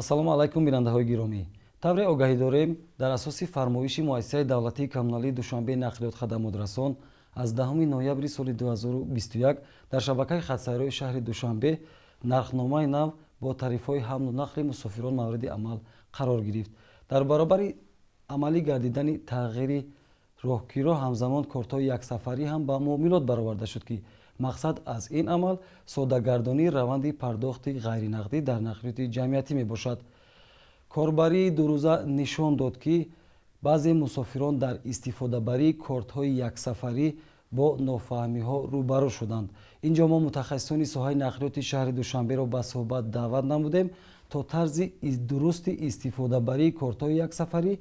Ассалому алайкум, бинандаҳои гиромӣ. Тавре огаҳӣ дорем, дар асоси фармоиши Муассисаи давлатии коммуналии Душанбе нақлиёт хадамотрасон аз 10 ноябри соли 2021 дар шабакаи хатсайрои шаҳри Душанбе нархномаи нав бо тарифҳои ҳамлу нақли мусофирон мавриди амал қарор гирифт. Дар баробари амалӣ гардидани тағйири роҳкиро, ҳамзамон кортҳои яксафарӣ ҳам ба муомилот бароварда шуд, ки мақсад аз ин амал соддагардонии раванди пардохти ғайринақдӣ дар нақлиёти ҷамъиятӣ мебошад. Корбарии дурӯза нишон дод, ки баъзе мусофирон дар истифодабарии кортҳои яксафарӣ бо нофаҳмиҳо рӯбарӯ шуданд. Инҷо мо мутахассисони соҳаи нақлиёти шаҳри Душанберо ба суҳбат даъват намудем, то тарзи дурусти истифодабарии кортҳои яксафарӣ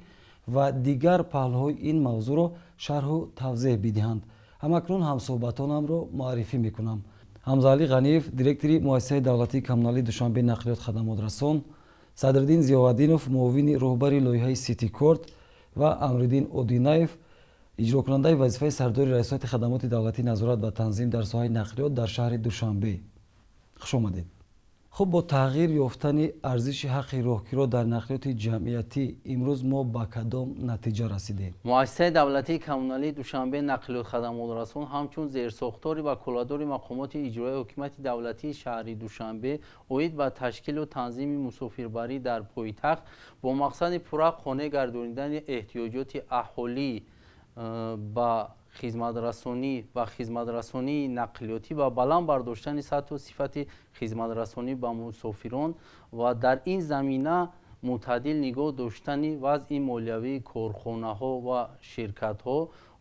ва дигар паҳлӯҳои ин мавзӯъро шарҳу тавзеҳ бидиҳанд. Ҳамакнун ҳамсуҳбатонамро муаррифӣ мекунам: Ҳамзаалӣ Ғаниев, директори Муассисаи давлатии коммуналии Душанбе нақлиёт хадамотрасон, Садриддин Зиёваддинов, муовини роҳбари лоиҳаи Ситикорт, ва Амриддин Одинаев, иҷрокунандаи вазифаи сардори Раёсати хадамоти давлатии назорат ва танзим дар соҳаи нақлиёт дар шаҳри Душанбе. Хуш омадед. Хуб, бо тағйир ёфтани арзиши ҳаққи роҳкиро дар нақлиёти ҷамъиятӣ имрӯз мо ба кадом натиҷа расидем? Муассисаи давлатии коммуналии Душанбе нақлиёт хадамотрасон ҳамчун зерсохтори ваколатдори мақомоти иҷроияи ҳокимияти давлатии шаҳри Душанбе оид ба ташкилу танзими мусофирбарӣ дар пойтахт бо мақсади пурра қонеъ гардонидани эҳтиёҷоти аҳолӣ ба хизматрасонӣ ва хизматрасонии нақлиётӣ ва баланд бардоштани сатҳу сифати хизматрасонӣ ба мусофирон ва дар ин замина мӯътадил нигоҳ доштани вазъи молиявии корхонаҳо ва ширкатҳо,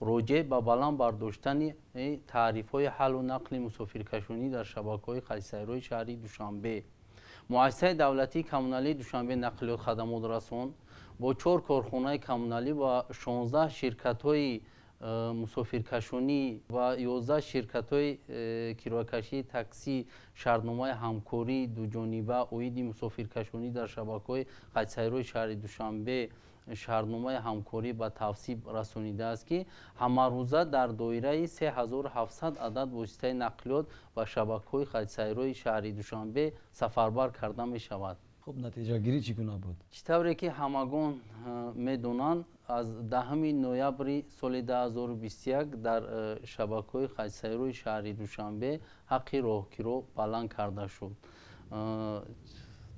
роҷеъ ба баланд бардоштани тарифҳои ҳамлу нақли мусофиркашонӣ дар шабакаҳои хатсайрои шаҳри Душанбе, Муассисаи давлатии коммуналии Душанбе нақлиёт хадамотрасон бо чор корхонаи коммуналӣ ва 16 ширкатҳои мусофиркашонӣ ва 11 ширкатҳои кироякашии таксӣ шартномаи ҳамкории дуҷониба оиди мусофиркашонӣ дар шабакаҳои хатсайрои шаҳри Душанбе шартномаи ҳамкорӣ ба тавсиб расонидааст, ки ҳамарӯза дар доираи 3700 адад воситаи нақлиёт ба шабакаҳои хатсайрои шаҳри Душанбе сафарбар карда мешавад. Хуб, натиҷагирӣ чӣ гуна буд? Чӣ тавре ки ҳамагон медонанд, аз 10 ноябри соли 2021 дар шабакаҳои хатсайрои шаҳри Душанбе ҳаққи роҳкиро баланд карда шуд.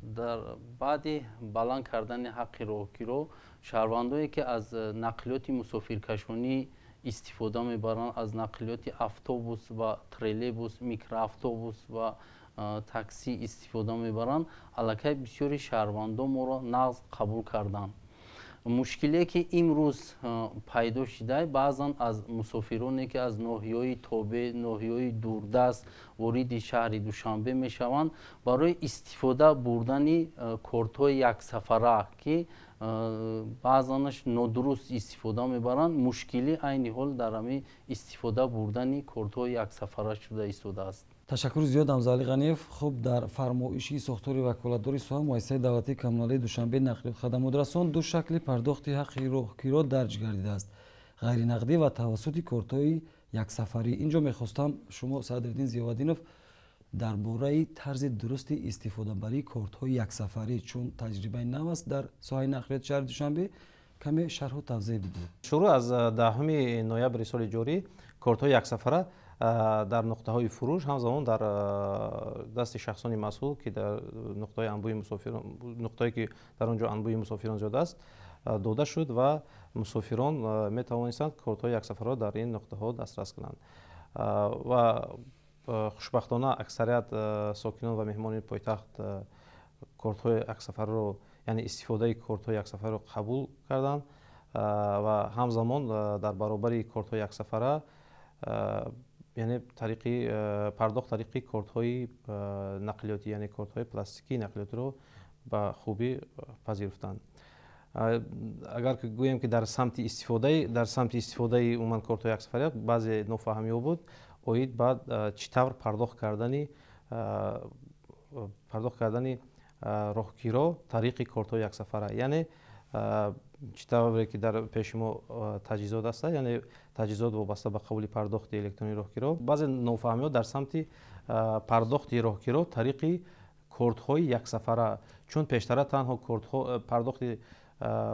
Дар баъди баланд кардани ҳаққи роҳкиро шаҳрвандое, ки аз нақлиёти мусофиркашонӣ истифода мебаранд, аз нақлиёти автобус ва троллейбус, микроавтобус ва таксӣ истифода мебаранд, аллакай бисёри шаҳрвандон моро нағз қабул карданд. Мушкиле, ки имрӯз пайдо шуда, баъзан аз мусофироне, ки аз ноҳияҳои тобеъ, ноҳияҳои дурдаст вориди шаҳри Душанбе мешаванд, барои истифода бурдани кортҳои яксафара, ки баъзанаш нодуруст истифода мебаранд, мушкилӣ айни ҳол дар ҳамин истифода бурдани кортҳои яксафара шуда истодааст. Ташаккури зиёд, Ҳамзаалӣ Ғаниев. Хуб, дар фармоиши сохтори ваколатдори соҳа Муассисаи давлатии коммуналии Душанбе нақлиёт хадамотрасон ду шакли пардохти ҳаққи роҳкиро дарҷ гардидааст: ғайринақдӣ ва тавассути кортҳои яксафарӣ. Инҷо мехостам шумо, Садриддин Зиёваддинов, дар бораи тарзи дурусти истифодабарии кортҳои яксафарӣ, чун таҷрибаи нав аст дар соҳаи нақлиёти шаҳри Душанбе, каме шарҳу тавзеҳ бидиҳед. Шурӯъ аз 10 ноябри соли ҷорӣ кортҳои яксафара дар нуқтаҳои фурӯш, ҳамзамон дар дасти шахсони масъул, ки дар нуқтаҳои анбӯҳи мусофирон, нуқтае ки дар он ҷо анбӯҳи мусофирон зиёд аст, дода шуд ва мусофирон метавонистанд кортҳои яксафараро дар ин нуқтаҳо дастрас кунанд. Ва хушбахтона аксарият сокинон ва меҳмонони пойтахт кортҳои яксафараро, яъне истифодаи кортҳои яксафараро қабул карданд ва ҳамзамон дар баробари кортҳои яксафара, яъне тариқи пардохт тариқи кортҳои нақлиётӣ, яъне кортҳои пластикии нақлиётиро ба хубӣ пазируфтанд. Агар гӯем, ки дар самти истифодаи умуман кортҳои яксафара баъзе нофаҳмиҳо буд оид ба чӣ тавр пардохт кардани роҳкиро тариқи кортҳои яксафара, яъне чӣ тавре ки дар пеши мо таҷҳизот аст, яъне таҷҳизот вобаста ба қабули пардохти электронии роҳкиро. Баъзе нофаҳмиҳо дар самти пардохти роҳкиро тариқи кортҳои яксафара, Чун пештара танҳо кортҳо пардохти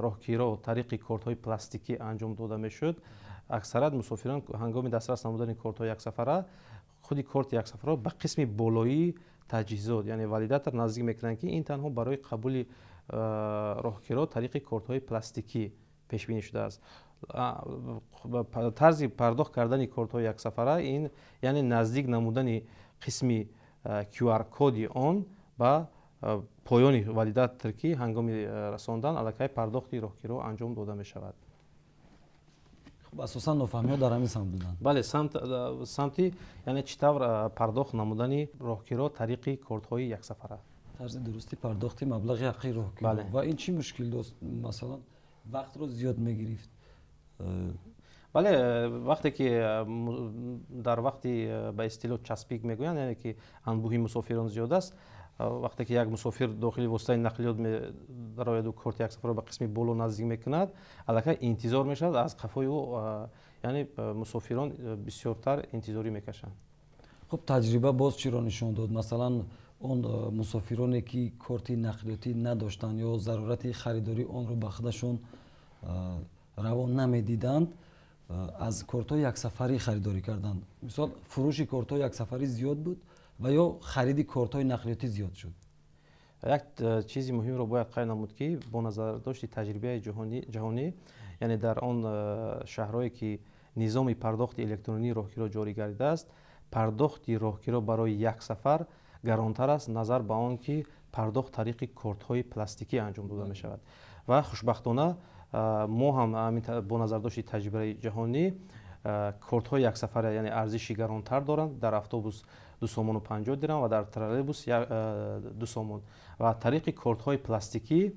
роҳкиро тариқи кортҳои пластикӣ анҷом дода мешуд, аксарият мусофирон ҳангоми дастрас намудани кортҳои яксафара худи корти яксафаро ба қисми болоии таҷҳизот, яъне валидатор наздик мекунанд, ки ин танҳо барои қабули роҳкиро тариқи кортҳои пластикӣ пешбинӣ шудааст. Тарзи пардохт кардани кортҳои яксафара ин яъне наздик намудани қисми QR коди он ба поёни валидатор, ки ҳангоми расондан аллакай пардохти роҳкиро анҷом дода мешавад. Хуб, асосан нофаҳмиҳо дар ҳамин самт буданд. Бале, самти яъне чӣ тавр пардохт намудани роҳкиро тариқи кортҳои яксафара. Тарзи дурусти пардохти маблағи ҳаққи роҳкиро. Ва ин чӣ мушкил дошт? Масалан, вақтро зиёд мегирифт? Бале, вақте ки дар вақти ба истилоҳ час пик мегӯянд, яъне ки анбӯҳи мусофирон зиёд аст, вақте ки як мусофир дохили воситаи нақлиёт медарояду корти яксафаро ба қисми боло наздик мекунад, аллакай интизор мешавад аз қафои ӯ, яъне мусофирон бисёртар интизорӣ мекашанд. Хуб, таҷриба боз чиро нишон дод? Масалан, он мусофироне ки корти нақлиётӣ надоштанд ё зарурати харидории онро ба худашон раво намедиданд, аз кортҳои яксафарӣ харидорӣ карданд. Мисол, фурӯши кортҳои яксафарӣ зиёд буд ва ё хариди кортҳои нақлиётӣ зиёд шуд? Як чизи муҳимро бояд қайд намуд, ки бо назардошти таҷрибаи ҷаҳонӣ, яъне дар он шаҳрҳое ки низоми пардохти электронии роҳкиро ҷорӣ гардидааст, пардохти роҳкиро барои як сафар гаронтар аст назар ба он ки пардохт тариқи кортҳои пластикӣ анҷом дода мешавад. Ва хушбахтона мо ҳам бо назардошти таҷрибаи ҷаҳонӣ кортҳои яксафара, яъне арзиши гаронтар доранд, дар автобус 2 сомону 50 дирам ва дар троллейбус 2 сомон, ва тариқи кортҳои пластикӣ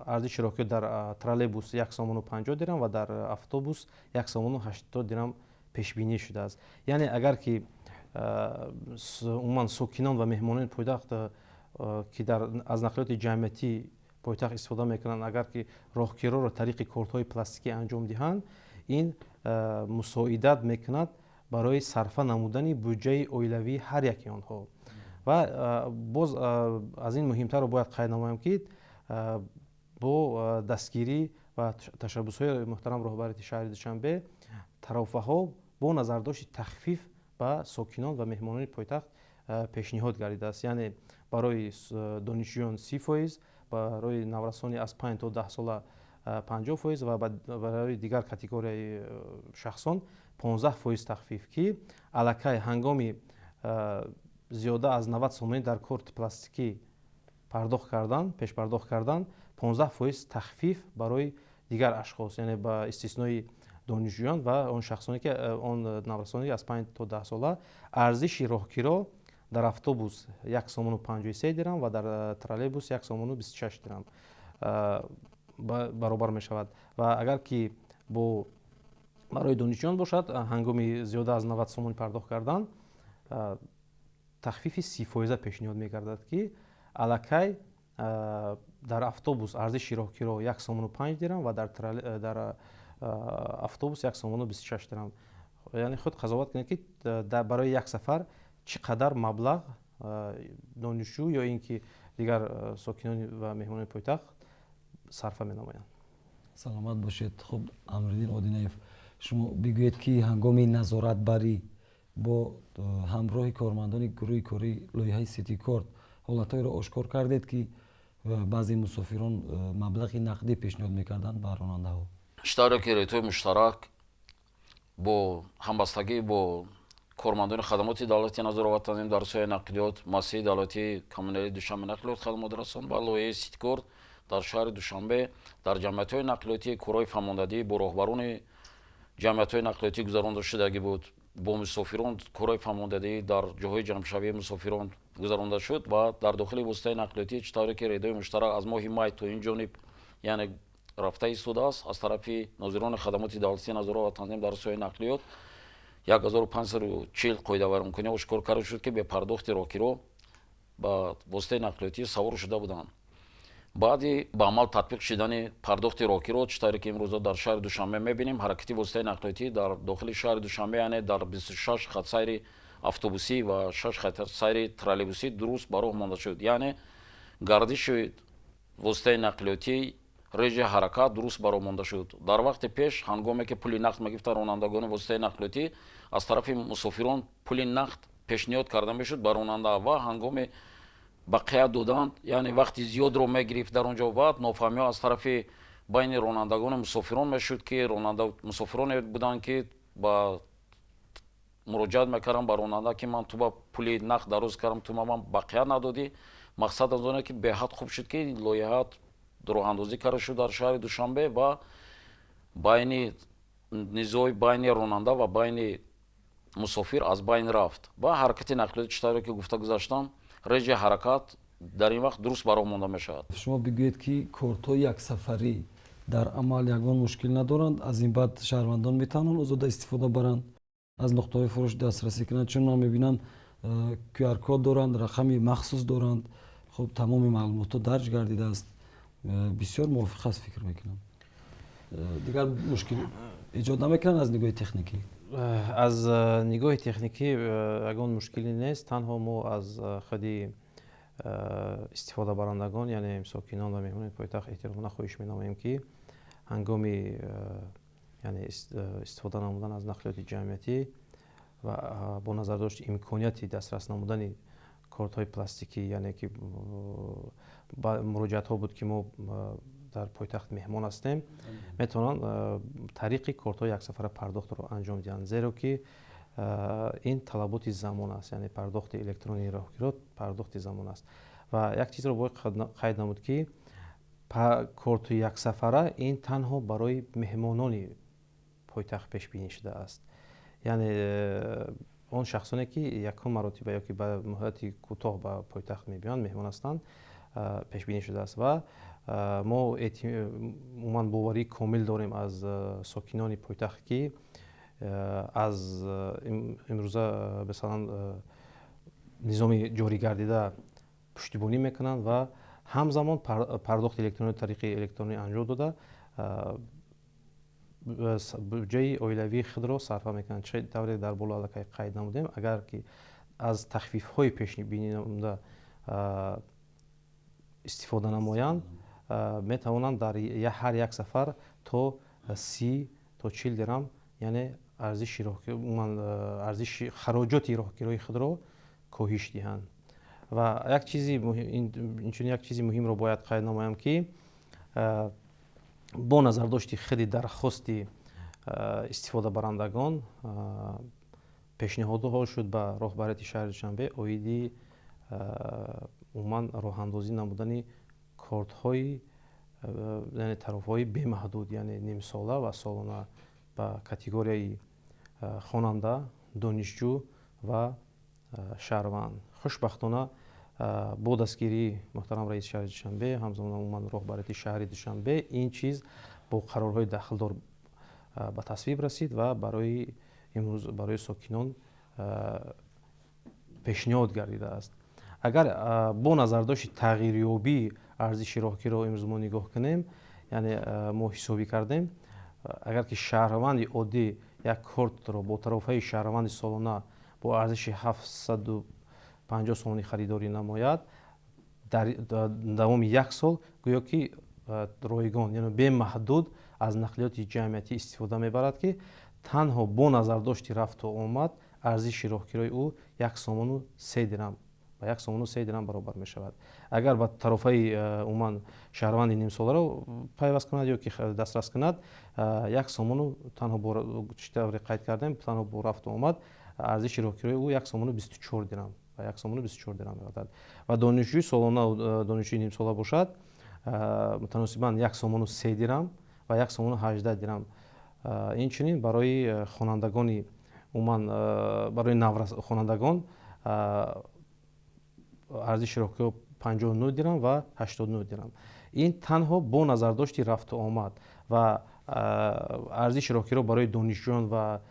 арзиши роҳкиро дар троллейбус 1 сомону 50 дирам ва дар автобус 1 сомону 80 дирам пешбинӣ шудааст. Яъне агар ки умуман сокинон ва меҳмонони пойтахт, ки аз нақлиёти ҷамъиятӣ пойтахт истифода мекунанд, агар ки роҳкироро тариқи кортҳои пластикӣ анҷом диҳанд, ин мусоидат мекунад барои сарфа намудани буҷаи оилавии ҳар яки онҳо. Ва боз аз ин муҳимтарро бояд қайд намоям, ки бо дастгирӣ ва ташаббусҳои муҳтарам роҳбарияти шаҳри Душанбе тарофаҳо бо назардошти тахфиф ба сокинон ва меҳмонони пойтахт пешниҳод гардидааст. Яъне барои донишҷӯён 30%, барои наврасони аз 5 то 10 сола 50% ва барои дигар категорияи шахсон 15% тахфиф, ки аллакай ҳангоми зиёда аз 90 сомонӣ дар корти пластикӣ пардохт кардан, пешпардохт кардан, 15% тахфиф барои дигар ашхос, яъне ба истиснои донишҷӯён ва он шахсоне ки он наврасоне аз 5 то 10 сола. Арзиши роҳкиро дар автобус 1 сомону 53 дирам ва дар троллейбус 1 сомону 26 дирам баробар мешавад. Ва агар ки бо барои донишҷӯён бошад, ҳангоми зиёда аз 90 сомонӣ пардохт кардан тахфифи 30-фоиза пешниҳод мегардад, ки аллакай дар автобус арзиши роҳкиро 1 сомону 5 дирам ва дар автобус 1 сомону 26 дирам. Яъне худ қазоват кунед, ки барои як сафар чӣ қадар маблағ донишҷӯ ё ин ки дигар сокинони ва меҳмонони пойтахт сарфа менамоянд. Саломат бошед. Хуб, Амриддин Одинаев, шумо бигӯед, ки ҳангоми назоратбарӣ бо ҳамроҳи кормандони гурӯҳи кории лоиҳаи Ситикорт ҳолатҳоеро ошкор кардед, ки баъзе мусофирон маблағи нақдӣ пешниҳод мекарданд ба ронандаҳо. Чӣ тавре ки рейдҳои муштарак бо ҳамбастагӣ бо кормандони хадамоти давлати назорат ва танзим дар соҳаи нақлиёт, муассисаи давлатии коммуналии Душанбе нақлиёт хадамотрасон ва лоиҳаи Ситикорт дар шаҳри Душанбе дар ҷамъиятҳои нақлиётӣ корҳои фаҳмондадӣ бо роҳбарони ҷамъиятҳои нақлиётӣ гузаронда шудагӣ буд. Бо мусофирон корҳои фаҳмондадӣ дар ҷоҳои ҷамъшавии мусофирон гузаронда шуд ва дар дохили воситаи нақлиётӣ, чӣ тавре ки рейдҳои муштарак аз моҳи май то ин ҷониб, яъне рафта истодааст, аз тарафи нозирони хадамоти давлатии назорат ва танзим дар соҳаи нақлиёт 1540 қоидавайронкунӣ ошкор карда шуд, ки бепардохти роҳкиро ба воситаи нақлиётӣ савор шуда буданд. Баъди ба амал татбиқ шудани пардохти роҳкиро, чӣ тавре ки имрӯза дар шаҳри Душанбе мебинем, ҳаракати воситаи нақлиётӣ дар дохили шаҳри Душанбе, яъне дар 26 хатсайри автобусӣ ва 6 хати сайри троллейбусӣ дуруст ба роҳ монда шуд. Яъне гардиши воситаи нақлиётӣ, режаи ҳаракат дуруст ба роҳ монда шуд. Дар вақти пеш, ҳангоме ки пули нақд мегирифтанд ронандагони воситаи нақлиётӣ, аз тарафи мусофирон пули нақд пешниҳод карда мешуд ба ронанда ва ҳангоми бақия додан, яъне вақти зиёдро мегирифт дар он ҷо ва нофаҳмиҳо аз тарафи байни ронандагони мусофирон мешуд, ки мусофироне буданд, ки ба муроҷиат мекардам ба ронанда, ки ман ту ба пули нақд дароз кардам, ту ба ман бақия надодӣ. Мақсад аз оне ки беҳад хуб шуд, ки лоиҳа роҳандозӣ карда шуд дар шаҳри Душанбе ва байни низои байни ронанда ва байни мусофир аз байн рафт ва ҳаракати нақлиёти, чӣ тавре ки гуфта гузаштам, режаи ҳаракат дар ин вақт дуруст ба роҳ монда мешавад. Шумо бигӯед, ки кортҳои яксафарӣ дар амал ягон мушкил надоранд? Аз ин баъд шаҳрвандон метавонанд озода истифода баранд, аз нуқтаҳои фурӯш дастрасӣ кунанд? Чун ман мебинам, QR код доранд, рақами махсус доранд. Хуб, тамоми маълумотҳо дарҷ гардидааст, бисёр мувофиқ аст, фикр мекунам. Дигар мушкил эҷод намекунанд аз нигоҳи техникӣ? Аз нигоҳи техникӣ ягон мушкиле нест. Танҳо мо аз худи истифодабарандагон, яъне сокинон ва меҳмонони пойтахт, эҳтиромона хоҳиш менамоем, ки ҳангоми, яъне, истифода намудан аз нақлиёти ҷамъиятӣ ва бо назардошти имконияти дастрас намудани кортҳои пластикӣ, яъне ки муроҷиатҳо буд, ки мо дар пойтахт меҳмон ҳастем, метавонанд тариқи кортҳои яксафара пардохтро анҷом диҳанд, зеро ки ин талаботи замон аст, яъне пардохти электронии роҳкиро пардохти замон аст. Ва як чизро бояд қайд намуд, ки корти яксафара ин танҳо барои меҳмонони пойтахт пешбинӣ шудааст, яъне он шахсоне, ки якум маротиба ё ки ба муҳлати кӯтоҳ ба пойтахт мебиёянд, меҳмон ҳастанд, пешбинӣ шудааст. Ва мо умуман боварии комил дорем аз сокинони пойтахт, ки аз имрӯза, масалан, низоми ҷорӣ гардида пуштибонӣ мекунанд ва ҳамзамон пардохти электронӣ тариқи электронӣ анҷом дода, буҷаи оилавии худро сарфа мекунанд. Чӣ тавре дар боло аллакай қайд намудем, агар ки аз тахфифҳои пешбинӣ намуда истифода намоянд, метавонанд дар ҳар як сафар то 30 то 40 дирам, яъне арзиши умуман арзиши хароҷоти роҳкирои худро коҳиш диҳанд. Ва як чизи инчунин як чизи муҳимро бояд қайд намоям, ки бо назардошти худи дархости истифодабарандагон пешниҳодҳо шуд ба роҳбарияти шаҳри Душанбе оиди умуман роҳандозӣ намудани кортҳои, яъне тарофаҳои бемаҳдуд, яъне нимсола ва солона ба категорияи хонанда, донишҷӯ ва шаҳрванд. Хушбахтона, бо дастгирии муҳтарам раиси шаҳри Душанбе, ҳамзамон умуман роҳбарияти шаҳри Душанбе, ин чиз бо қарорҳои дахлдор ба тасвиб расид ва барои имрӯз барои сокинон пешниҳод гардидааст. Агар бо назардошти тағйирёбии арзиши роҳкиро имрӯз мо нигоҳ кунем, яъне мо ҳисобӣ кардем, агар ки шаҳрванди оддӣ як кортро бо тарофаи шаҳрванди солона бо арзиши 750 сомонӣ харидорӣ намояд, дар давоми як сол гӯё ки ройгон, яъне бемаҳдуд аз нақлиёти ҷамъиятӣ истифода мебарад, ки танҳо бо назардошти рафту омад арзиши роҳкирои ӯ 1 сомону 3 дирам ба 1 сомону 3 дирам баробар мешавад. Агар ба тарофаи умуман шаҳрванди нимсоларо пайваст кунад ё ки дастрас кунад, 1 сомону танҳо бо чӣ тавре қайд кардем, танҳо бо рафту омад арзиши роҳкирои ӯ 1 сомону 24 дирам ба 1 сомону 24 дирам меғалтад. Ва донишҷӯи солона, донишҷӯи нимсола бошад, мутаносибан 1 сомону 3 дирам ва 1 сомону 18 дирам. Инчунин барои хонандагони, умуман барои хонандагон арзиши роҳкиро 59 дирам ва 89 дирам. Ин танҳо бо назардошти рафту омад. Ва арзиши роҳкиро барои донишҷӯён ва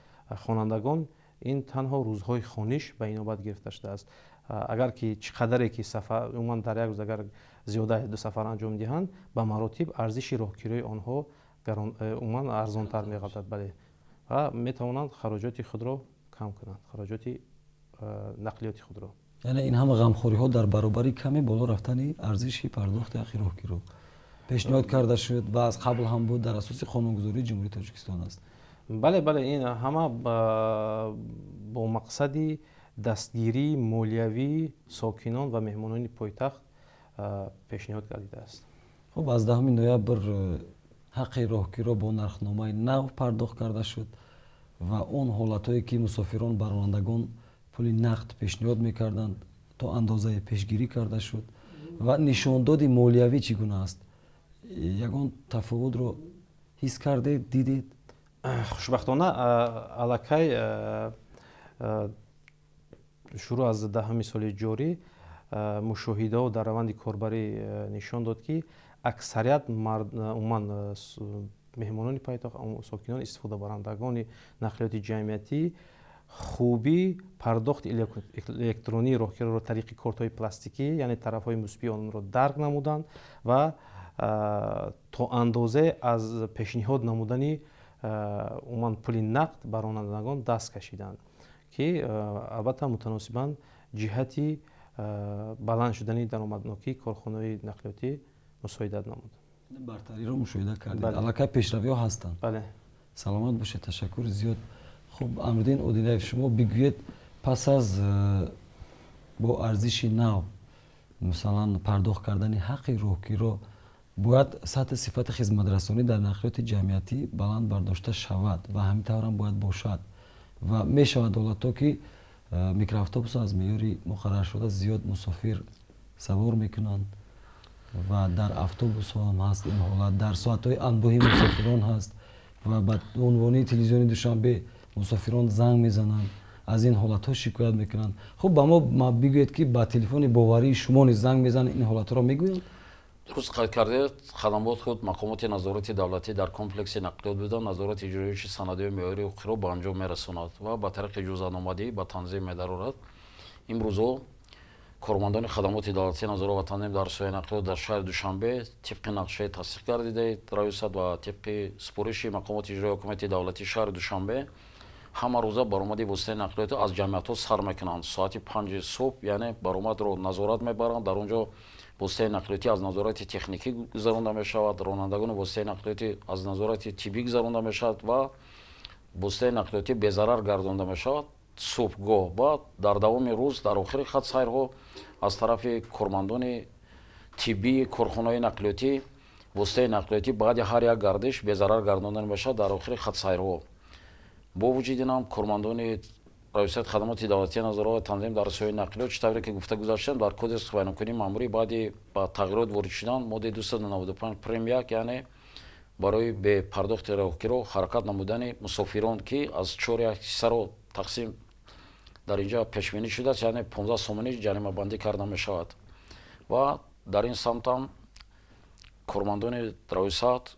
хонандагон ин танҳо рӯзҳои хониш ба инобат гирифта шудааст. Агар ки чӣ қадаре ки сафар, умуман дар як рӯз агар зиёда ду сафар анҷом диҳанд, ба маротиб арзиши роҳкирои онҳо умуман арзонтар меғалтад, бале, ва метавонанд хароҷоти худро кам кунанд, хароҷоти нақлиёти худро. Яъне ин ҳама ғамхориҳо дар баробари каме боло рафтани арзиши пардохти ҳаққи роҳкиро пешниҳод карда шуд ва аз қабл ҳам буд, дар асоси қонунгузории Ҷумҳурии Тоҷикистон аст. Бале, бале, ин ҳама бо мақсади дастгирии молиявии сокинон ва меҳмонони пойтахт пешниҳод гардидааст. Хуб, аз 10 ноябр ҳаққи роҳкиро бо нархномаи нав пардохт карда шуд ва он ҳолатҳое ки мусофирон ба ронандагон пули нақд пешниҳод мекарданд, то андозае пешгирӣ карда шуд. Ва нишондоди молиявӣ чӣ гуна аст? Ягон тафовутро ҳис кардед, дидед? Хушбахтона, аллакай шурӯъ аз 10-уми соли ҷорӣ мушоҳидаҳо дар раванди корбарӣ нишон дод, ки аксарият умуман меҳмонони пойтахт, сокинон, истифодабарандагони нақлиёти ҷамъиятӣ хубӣ пардохти электронии роҳкироро тариқи кортҳои пластикӣ, яъне тарафҳои мусбии онро дарк намуданд ва то андозе аз пешниҳод намудани умуман пули нақд ба ронандагон даст кашиданд, ки албатта мутаносибан ҷиҳати баланд шудани даромаднокии корхонаҳои нақлиётӣ мусоидат намуд. Бартариро мушоҳида кардед, аллакай пешравиҳо ҳастанд. Бале. Саломат бошед, ташаккури зиёд. Хуб, Амриддин Одилаев, шумо бигӯед, пас аз бо арзиши нав, масалан, пардохт кардани ҳаққи роҳкиро, бояд сатҳи сифати хизматрасонӣ дар нақлиёти ҷамъиятӣ баланд бардошта шавад ва ҳамин таврам бояд бошад. Ва мешавад ҳолатҳо, ки микроавтобусҳо аз меъёри муқарраршуда зиёд мусофир савор мекунанд ва дар автобусҳо ҳам ҳаст ин ҳолат, дар соатҳои анбӯҳи мусофирон ҳаст ва ба унвони телевизиони Душанбе мусофирон занг мезананд, аз ин ҳолатҳо шикоят мекунанд. Хуб, ба мо бигӯед, ки ба телефони боварии шумо низ занг мезананд, ин ҳолатҳоро мегӯянд? Дуруст қайд кардед, хадамот худ мақомоти назорати давлатӣ дар комплекси нақлиёт буда, назорати иҷроиши санадҳои меъёрии ҳуқуқиро ба анҷом мерасонад ва ба тариқи иҷозатномадиҳӣ ба танзим медарорад. Имрӯзо кормандони хадамоти давлатии назорат ва танзим дар соҳаи нақлиёт дар шаҳри Душанбе тибқи нақшаи тасдиқ гардидаи раёсат ва тибқи супориши мақомоти иҷроии ҳукумати давлатии шаҳри Душанбе ҳама рӯза баромади воситаи нақлиётро аз ҷамъиятҳо сар мекунанд. Соати 5 субҳ, яъне баромадро назорат мебаранд. Дар он ҷо воситаи нақлиётӣ аз назорати техникӣ гузаронда мешавад, ронандагони воситаи нақлиётӣ аз назорати тиббӣ гузаронда мешавад ва воситаи нақлиётӣ безарар гардонда мешавад. Субҳгоҳ баъд дар давоми рӯз дар охири хатсайрҳо аз тарафи кормандони тиббии корхонаҳои нақлиётӣ воситаи нақлиётӣ баъди ҳар як гардиш безарар гардонда мешавад дар охири хатсайрҳо. Бо вуҷуди ин ҳам кормандони раёсати хадамоти давлатии назорат ва танзим дар соҳаи нақлиёт, чӣ тавре ки гуфта гузаштем, дар кодекси қонункунии маъмурӣ баъди ба тағйирот ворид шудан моддаи 295 прим 1, яъне барои бепардохти роҳкиро ҳаракат намудани мусофирон, ки аз 4 1 ҳиссаро тақсим дар инҷа пешбинӣ шудааст, яъне 15 сомонӣ ҷаримабандӣ карда мешавад. Ва дар ин самт ҳам кормандони раёсат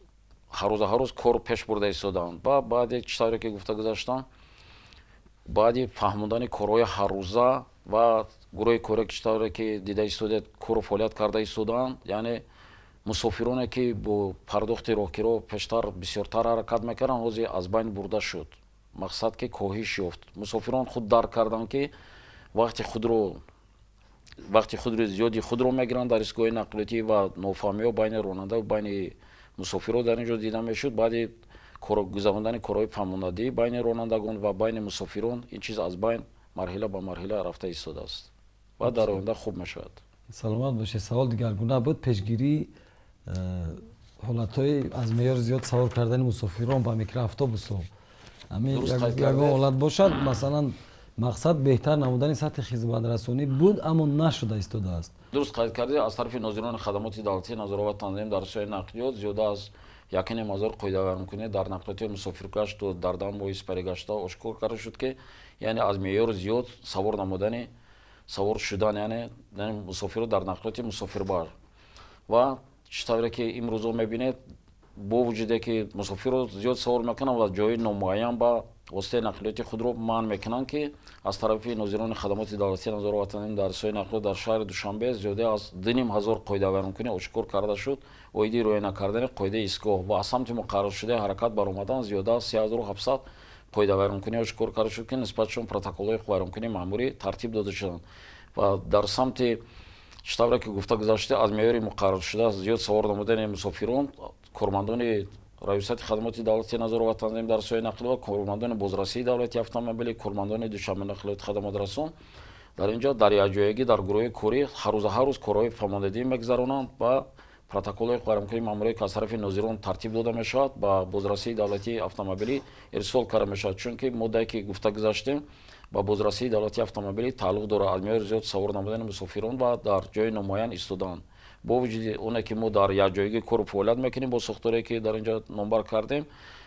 ҳаррӯза ҳаррӯз кор пеш бурда истодаанд. Ва баъде, чӣ тавре ки гуфта гузаштам, баъди фаҳмондани корҳои ҳаррӯза ва гурӯҳи коре, ки чӣ тавре ки дида истодед, кору фаъолият карда истодаанд, яъне мусофироне ки бо пардохти роҳкиро пештар бисёртар ҳаракат мекарданд, ҳозир аз байн бурда шуд. Мақсад ки коҳиш ёфт. Мусофирон худ дарк карданд, ки вақти худро зиёди худро мегиранд дар истгоҳи нақлиётӣ ва нофаҳмиҳо байни ронанда ва байни мусофирҳо дар ин ҷо дида мешуд. Баъди гузарондани корҳои фаҳмондадиҳӣ байни ронандагон ва байни мусофирон ин чиз аз байн марҳила ба марҳила рафта истодааст ва дар оянда хуб мешавад. Саломат бошед. Савол дигаргуна буд: пешгирии ҳолатҳои аз меъёр зиёд савор кардани мусофирон ба микроавтобусҳо, ягон ҳолат бошад, масалан, мақсад беҳтар намудани сатҳи хизматрасонӣ буд, аммо нашуда истодааст. Дуруст қайд кардед, аз тарафи нозирони хадамоти давлатии назорат ва танзим дар соҳаи нақлиёт зиёда аз 1,5 ҳазор қоидавайронкунӣ дар нақлиёти мусофиркаш дар 10 моҳи сипаригашта ошкор карда шуд, ки яъне аз меъёр зиёд савор намудани, савор шудан, яъне мусофирро дар нақлиёти мусофирбар. Ва чӣ тавре ки имрӯзо мебинед, бо вуҷуде ки мусофирро зиёд савор мекунанд ва ҷои номуайян ба воситаи нақлиёти худро манъ мекунанд, ки аз тарафи нозирони хадамоти давлатии назорат ва танзим дар соҳаи нақлиёт дар шаҳри Душанбе зиёда аз 2,5 ҳазор қоидавайронкунӣ ошкор карда шуд оиди риоя накардани қоидаи истгоҳ ва аз самти муқарраршудаи ҳаракат баромадан зиёда аз 3700. Қоидавайронкунӣ ошкор карда шуд, ки нисбатшон протоколҳои ҳуқуқвайронкунии маъмурӣ тартиб дода шуданд. Ва дар самти, чӣ тавре ки гуфта гузашта, аз меъёри муқарраршуда зиёд савор намудани мусофирон, кормандони Раёсати хадамоти давлатии назорат ва танзим дар соҳаи нақлиёт, кормандони бозрасии давлати автомобилӣ, кормандони Душанбе нақлиёти хадамотрасон дар ин ҷо дар якҷоягӣ дар гурӯҳи корӣ ҳаррӯза ҳар рӯз корҳои фаҳмондадӣ мегузаронанд ва протоколҳои ҳуқуқвайронкунии маъмурие, ки аз тарафи нозирон тартиб дода мешавад, ба бозрасии давлатии автомобилӣ ирсол карда мешавад. Чунки моддае, ки гуфта гузаштем, ба бозрасии давлатии автомобилӣ тааллуқ дорад аз меъёри зиёд савор намудани мусофирон ва дар ҷои номуайян истодан. Бо вуҷуди оне ки мо дар якҷоягӣ кору фаъолият мекунем бо сохторе, ки дар ин ҷо номбар кардем,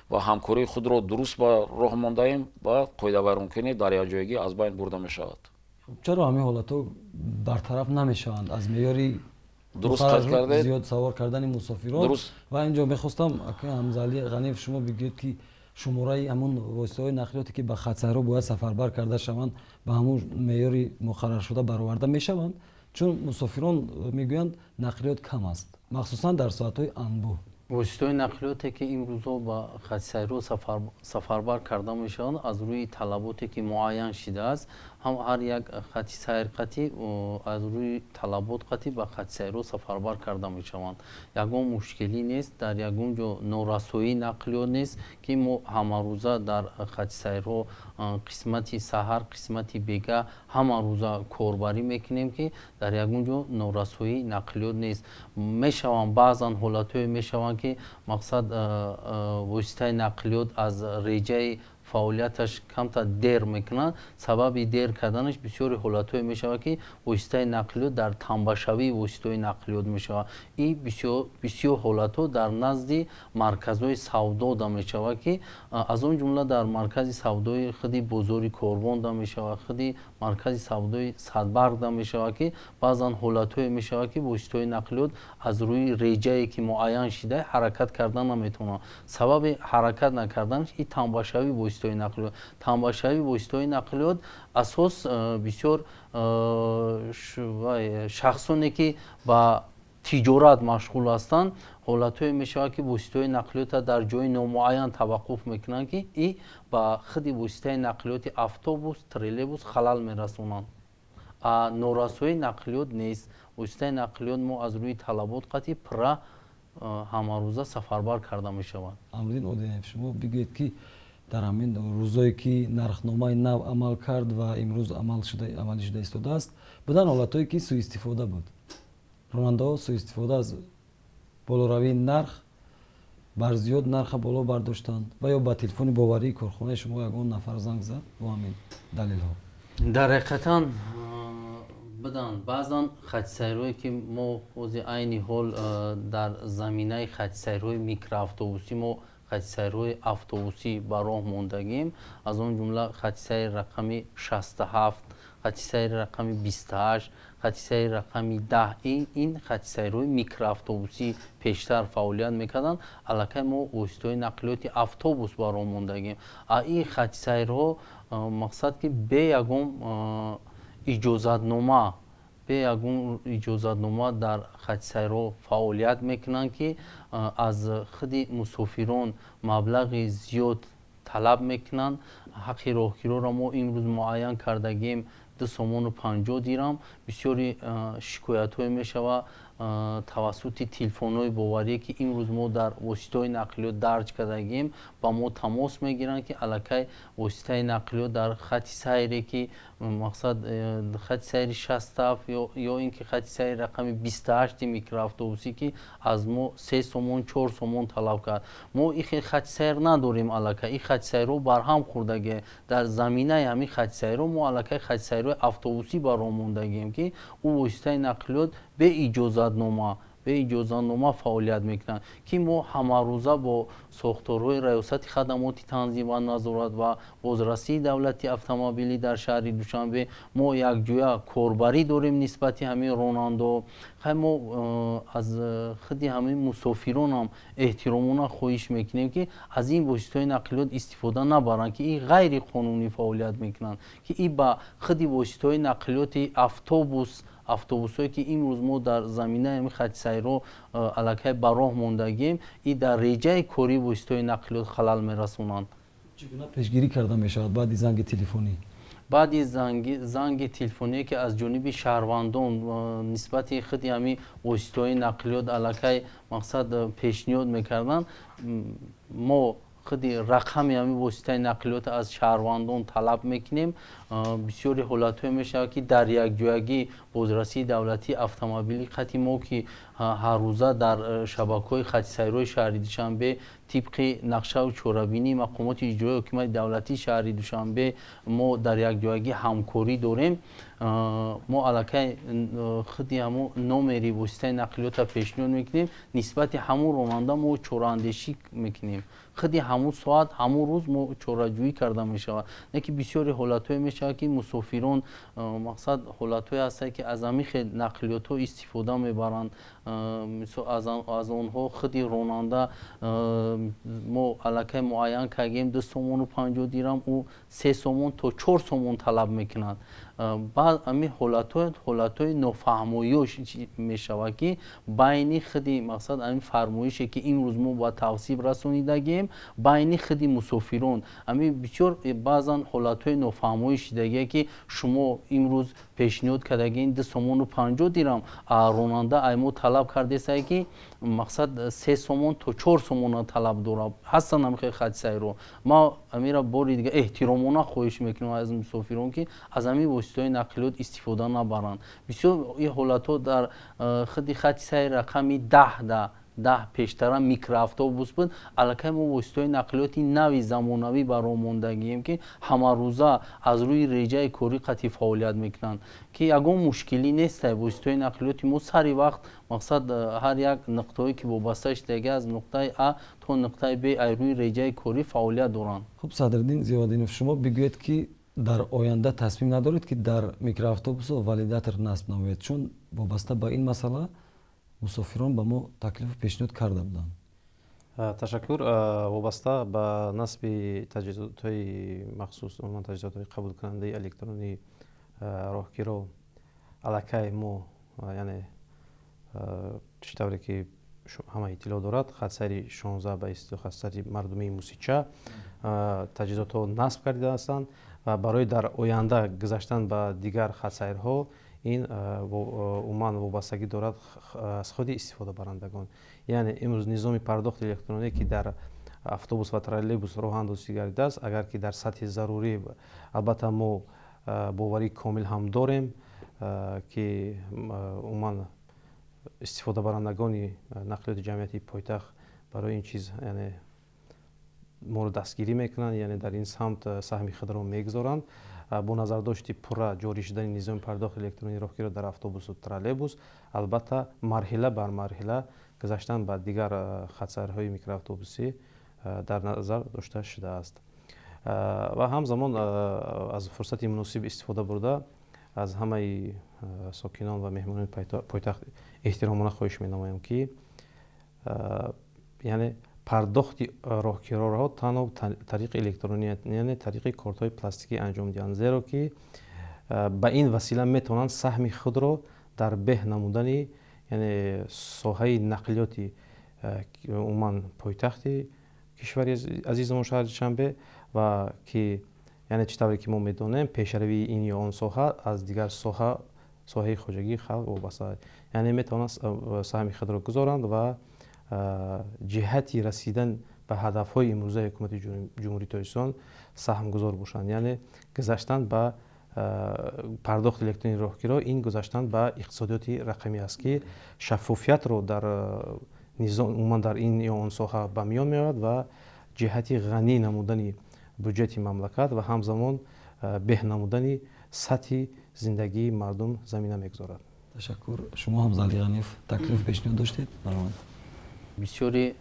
ва ҳамкории худро дуруст ба роҳ мондаем, ва қоидавайронкунӣ дар якҷоягӣ аз байн бурда мешавад. Чаро ҳамин ҳолатҳо бартараф намешаванд, аз меъёри Дуруст қайд кардед. зиёд савор кардани мусофирон? Ва инҷо мехостам, ака Ҳамзаали Ғаниев, шумо бигӯед, ки шумораи ҳамун воситаҳои нақлиёте, ки ба хатсайрҳо бояд сафарбар карда шаванд, ба ҳамун меъёри муқарраршуда бароварда мешаванд? Чун мусофирон мегӯянд, нақлиёт кам аст, махсусан дар соатҳои анбӯҳ. Воситаҳои нақлиёте, ки имрӯзҳо ба хатсайрҳо сафарбар карда мешаванд, аз рӯи талаботе, ки муайян шидааст, ҳам ҳар як хати сайр қатӣ аз рӯи талабот қатӣ ба хатсайрҳо сафарбар карда мешаванд. Ягон мушкилӣ нест, дар ягон ҷо норасоии нақлиёт нест, ки мо ҳамарӯза дар хатсайрҳо қисмати саҳар, қисмати бегаҳ ҳамарӯза корбарӣ мекунем, ки дар ягон ҷо норасоии нақлиёт нест. Мешаванд, баъзан ҳолатҳое мешаванд, ки мақсад воситаи нақлиёт аз реҷаи фаъолияташ камтар дер мекунад. Сабаби дер карданаш бисёри ҳолатҳое мешавад, ки воситаи нақлиёт дар тамбашавии воситаҳои нақлиёт мешавад. И бисёр ҳолатҳо дар назди марказҳои савдо да мешавад, ки аз он ҷумла дар маркази савдои худи бозори Корвон да мешавад, худи маркази савдои Садбарг да мешавад, ки баъзан ҳолатҳое мешавад, ки воситаҳои нақлиёт аз рӯи реҷае, ки муайян шида, ҳаракат кардан наметавонанд. Сабаби ҳаракат накарданаш и тамбашавии воситаҳои нақлиёт. Тамбашавии воситаҳои нақлиёт асос бисёр шахсоне, ки ба тиҷорат машғул ҳастанд, ҳолатҳое мешавад, ки воситаҳои нақлиётро дар ҷои номуайян таваққуф мекунанд, ки и ба худи воситаи нақлиёти автобус, троллейбус халал мерасонанд. Норасоии нақлиёт нест. Воситаи нақлиёт мо аз рӯи талабот қатъи пурра ҳамарӯза сафарбар карда мешавад. Амриддин Одинаев, шумо бигӯед, ки дар ҳамин рӯзое, ки нархномаи нав амал кард ва имрӯз амалӣ шуда истодааст, будан ҳолатҳое, ки сӯистифода буд, ронандаҳо сӯистифода аз болоравии нарх бар зиёд нарха боло бардоштанд, ва ё ба телефони боварии корхонаи шумо ягон нафар занг зад бо ҳамин далелҳо? Дар ҳақиқатан буданд баъзан хатсайрҳое, ки мо ҳозир айни ҳол дар заминаи хатсайрҳои микроавтобусӣ мо хатсайрҳои автобусӣ ба роҳ мондагим, аз он ҷумла хатсайри рақами 67, хатсайри рақами 28, хатсайри рақами 10. Ин хатсайрҳои микроавтобусӣ пештар фаъолият мекарданд, аллакай мо воситаҳои нақлиёти автобус ба роҳ мондагим. А ин хатсайрҳо мақсад ки бе ягон иҷозатнома дар хатсайрҳо фаъолият мекунанд, ки аз худи мусофирон маблағи зиёд талаб мекунанд. Ҳаққи роҳкироро мо имрӯз муайян кардагем 2 сомону 50 дирам. Бисёри шикоятҳое мешавад тавассути телефонҳои боварие, ки имрӯз мо дар воситаҳои нақлиёт дарҷ кардагем, ба мо тамос мегиранд, ки аллакай воситаи нақлиёт дар хати сайре, ки мақсад хати сайри 67 ё ин ки хати сайри рақами 28-и микроавтобусӣ, ки аз мо 3 сомон, 4 сомон талаб кард. Мо ин хел хати сайр надорем, аллакай ин хати сайрҳо барҳам хӯрдагӣ. Дар заминаи ҳамин хати сайрҳо мо аллакай хати сайрҳои автобусӣ ба роҳ мондагием, ки ӯ воситаи нақлиёт бе иҷозатнома фаъолият мекунанд, ки мо ҳамарӯза бо сохторҳои Раёсати хадамоти танзим ва назорат ва бозрасии давлати автомобилӣ дар шаҳри Душанбе мо якҷоя корбарӣ дорем нисбати ҳамин ронандаҳо. Хай, мо аз худи ҳамин мусофиронам эҳтиромона хоҳиш мекунем, ки аз ин воситаҳои нақлиёт истифода набаранд, ки ин ғайриқонунӣ фаъолият мекунанд, ки ин ба худи воситаҳои нақлиёти автобус, автобусҳое, ки имрӯз мо дар заминаи ҳамин хати сайрҳо аллакай ба роҳ мондагием, и дар реҷаи кории воситаҳои нақлиёт халал мерасонанд. Чӣ гуна пешгирӣ карда мешавад баъди занги телефонӣ? Баъди занги телефоние, ки аз ҷониби шаҳрвандон нисбати худи ҳамин воситаҳои нақлиёт аллакай мақсад пешниҳод мекарданд, мо худи рақами ҳамин воситаи нақлиёт аз шаҳрвандон талаб мекунем. Бисёри ҳолатҳое мешавад, ки дар якҷоягӣ бозрасии давлатии автомобили хати мо, ки ҳаррӯза дар шабакаҳои хатисайрои шаҳри Душанбе тибқи нақшаву чорабинии мақомоти иҷроии ҳокимияти давлатии шаҳри Душанбе мо дар якҷоягӣ ҳамкорӣ дорем, мо аллакай худи ҳамун номери воситаи нақлиётро пешниҳод мекунем, нисбати ҳамун ронанда мо чораандешӣ мекунем. Худи ҳамун соат, ҳамун рӯз мо чораҷӯӣ карда мешавад. Не ки бисёри ҳолатҳое мешавад, ки мусофирон мақсад ҳолатҳое ҳастанд, ки аз ҳамин хел нақлиётҳо истифода мебаранд. Аз онҳо худи ронанда мо аллакай муайян кардем 2 сомону 50 дирам, ӯ 3 сомон то 4 сомон талаб мекунад. Баъд ҳамин ҳолатҳои нофаҳмоиҳо мешавад, ки байни худи мақсад ҳамин фармоише, ки имрӯз мо ба тавсиф расонидагием, байни худи мусофирон ҳамин бисёр баъзан ҳолатҳои нофаҳмоӣ шидагие, ки шумо имрӯз пешниҳод кардагиен 2 сомону 50 дирам, а ронанда ай мо талаб кардесае, ки мақсад 3 сомон то 4 сомона талаб дорад. Ҳастанд ҳамин хел хатисайро. Ма ҳамира бори дига эҳтиромона хоҳиш мекунам аз мусофирон, ки аз ҳамин воситаҳои нақлиёт истифода набаранд. Бисёр ин ҳолатҳо дар худи хати сайри рақами 10 пештара микроавтобус буд. Аллакай мо воситаҳои нақлиёти нави замонавӣ ба роҳ мондагием, ки ҳамарӯза аз рӯи реҷаи корӣ қатъи фаъолият мекунанд, ки ягон мушкилӣ нестай. Воситаҳои нақлиёти мо сари вақт мақсад ҳар як нуқтаҳое, ки вобаста шудаги, аз нуқтаи А то нуқтаи Б аз рӯи реҷаи корӣ фаъолият доранд. Хуб, Садриддин Зиёдинов, шумо бигӯед, ки дар оянда тасмим надоред, ки дар микроавтобусҳо валидатор насб намоед, чун вобаста ба ин масъала мусофирон ба мо таклифу пешниҳод карда буданд. Ташаккур. Вобаста ба насби таҷҳизотҳои махсус, умуман таҷҳизотҳои қабулкунандаи электронии роҳгиро, аллакай мо, яъне чӣ тавре ки ҳама иттилоъ дорад, хатсайри 16, ба истилоҳ хатсайри мардумии Мусича, таҷҳизотҳо насб карда ҳастанд ва барои дар оянда гузаштан ба дигар хатсайрҳо ин умуман вобастагӣ дорад аз худи истифодабарандагон. Яъне имрӯз низоми пардохти электронӣ, ки дар автобус ва троллейбус роҳандозӣ гардидааст, агар ки дар сатҳи зарурӣ, албатта мо боварии комил ҳам дорем, ки умуман истифодабарандагони нақлиёти ҷамъиятии пойтахт барои ин чиз, яъне моро дастгирӣ мекунанд, яъне дар ин самт саҳми худро мегузоранд. Бо назардошти пурра ҷорӣ шудани низоми пардохти электронии роҳгиро дар автобусу троллейбус, албатта марҳила бар марҳила гузаштан ба дигар хатсайрҳои микроавтобусӣ дар назар дошта шудааст. Ва ҳамзамон аз фурсати муносиб истифода бурда, аз ҳамаи сокинон ва меҳмонони пойтахт эҳтиромона хоҳиш менамоям, ки яъне пардохти роҳкироро танҳо тариқи электронӣ, яъне тариқи кортҳои пластикӣ анҷом диҳанд, зеро ки ба ин васила метавонанд саҳми худро дар беҳ намудани, яъне соҳаи нақлиёти умуман пойтахти кишвари азизамон, шаҳри Душанбе, ва ки яъне чӣ тавре ки мо медонем, пешравии ин ё он соҳа аз дигар соҳаи хоҷагии халқ вобаста, яъне метавонанд саҳми худро гузоранд ва ҷиҳати расидан ба ҳадафҳои имрӯзаи ҳукумати Ҷумҳурии Тоҷикистон саҳмгузор бошанд. Яъне гузаштан ба пардохти электронии роҳгиро, ин гузаштан ба иқтисодиёти рақамӣ аст, ки шаффофиятро дар низом, умуман дар ин ё он соҳа ба миён меорад ва ҷиҳати ғанӣ намудани буҷети мамлакат ва ҳамзамон беҳ намудани сатҳи зиндагии мардум замина мегузорад. Ташаккур. Шумо ҳам, Зали Ғаниев, таклиф пешниҳод доштед, марҳамат. Бисёри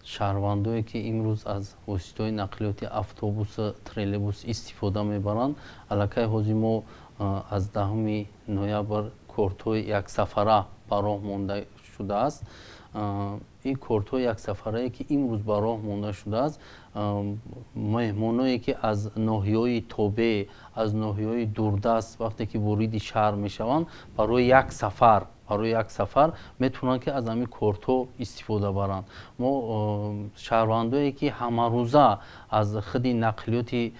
шаҳрвандое, ки имрӯз аз воситаҳои нақлиёти автобусу троллейбус истифода мебаранд, аллакай ҳозир мо аз 10 ноябр кортҳои яксафара ба роҳ монда шудааст. Ин кортҳои яксафарае, ки имрӯз ба роҳ монда шудааст, меҳмоное, ки аз ноҳияҳои тобеъ, аз ноҳияҳои дурдаст вақте ки вориди шаҳр мешаванд, барои як сафар метавонанд ки аз ҳамин кортҳо истифода баранд. Мо шаҳрвандое ки ҳамарӯза аз худи нақлиёти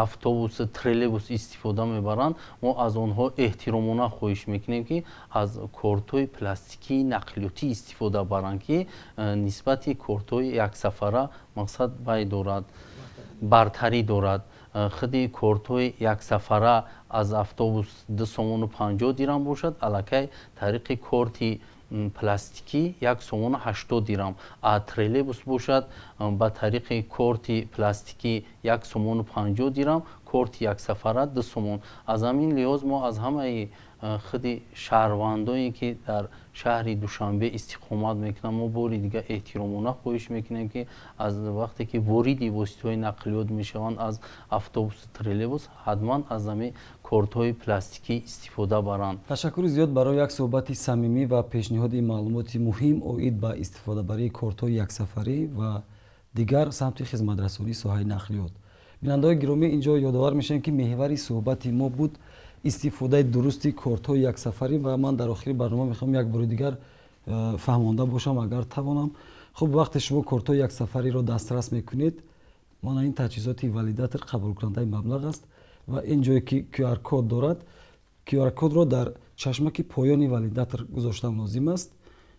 автобус, троллейбус истифода мебаранд, мо аз онҳо эҳтиромона хоҳиш мекунем ки аз кортҳои пластикии нақлиётӣ истифода баранд, ки нисбати кортҳои яксафара мақсад бай дорад, бартарӣ дорад. Худи кортҳои яксафара аз автобус 2 сомону 50 дирам бошад, аллакай тариқи корти пластикӣ 1 сомону 80 дирам, а троллейбус бошад ба тариқи корти пластикӣ 1 сомону 50 дирам, корти яксафара 2 сомон. Аз ҳамин лиҳоз мо аз ҳамаи худи шаҳрвандое ки дар шаҳри Душанбе истиқомат мекунанд, мо бори дигар эҳтиромона хоҳиш мекунем ки аз вақте ки вориди воситаҳои нақлиёт мешаванд аз автобусу троллейбус, ҳатман аз ҳамин кортҳои пластикӣ истифода баранд. Ташаккури зиёд барои як суҳбати самимӣ ва пешниҳоди маълумоти муҳим оид ба истифодабарии кортҳои яксафарӣ ва дигар самти хизматрасонии соҳаи нақлиёт. Бинандаҳои гиромӣ, инҷо ёдовар мешавем ки меҳвари суҳбати мо буд истифодаи дурусти кортҳои яксафарӣ ва ман дар охири барнома мехоҳам як бори дигар фаҳмонда бошам агар тавонам. Хуб, вақте шумо кортҳои яксафариро дастрас мекунед, мана ин таҷҳизоти валидатор қабулкунандаи маблағ аст ва ин ҷое ки QR код дорад, QR кодро дар чашмаки поёни валидатор гузоштан лозим аст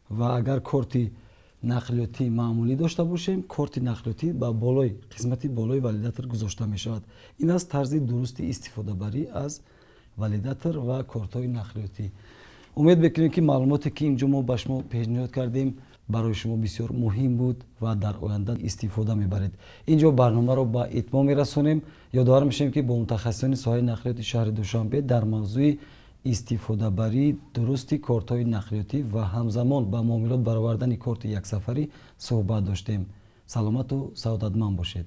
ва агар корти нақлиётӣ маъмулӣ дошта бошем, корти нақлиётӣ ба болои қисмати болои валидатор гузошта мешавад. Ин аст тарзи дурусти истифодабарӣ аз валидатор ва кортҳои нақлиётӣ. Умед мекунем ки маълумоте ки инҷо мо ба шумо пешниҳод кардем барои шумо бисёр муҳим буд ва дар оянда истифода мебаред. Инҷо барномаро ба итмом мерасонем. Ёдовар мешавем ки бо мутахассисони соҳаи нақлиёти шаҳри Душанбе дар мавзӯи истифодабарии дурусти кортҳои нақлиётӣ ва ҳамзамон ба муомилот баровардани корти яксафарӣ суҳбат доштем. Саломату саодатманд бошед.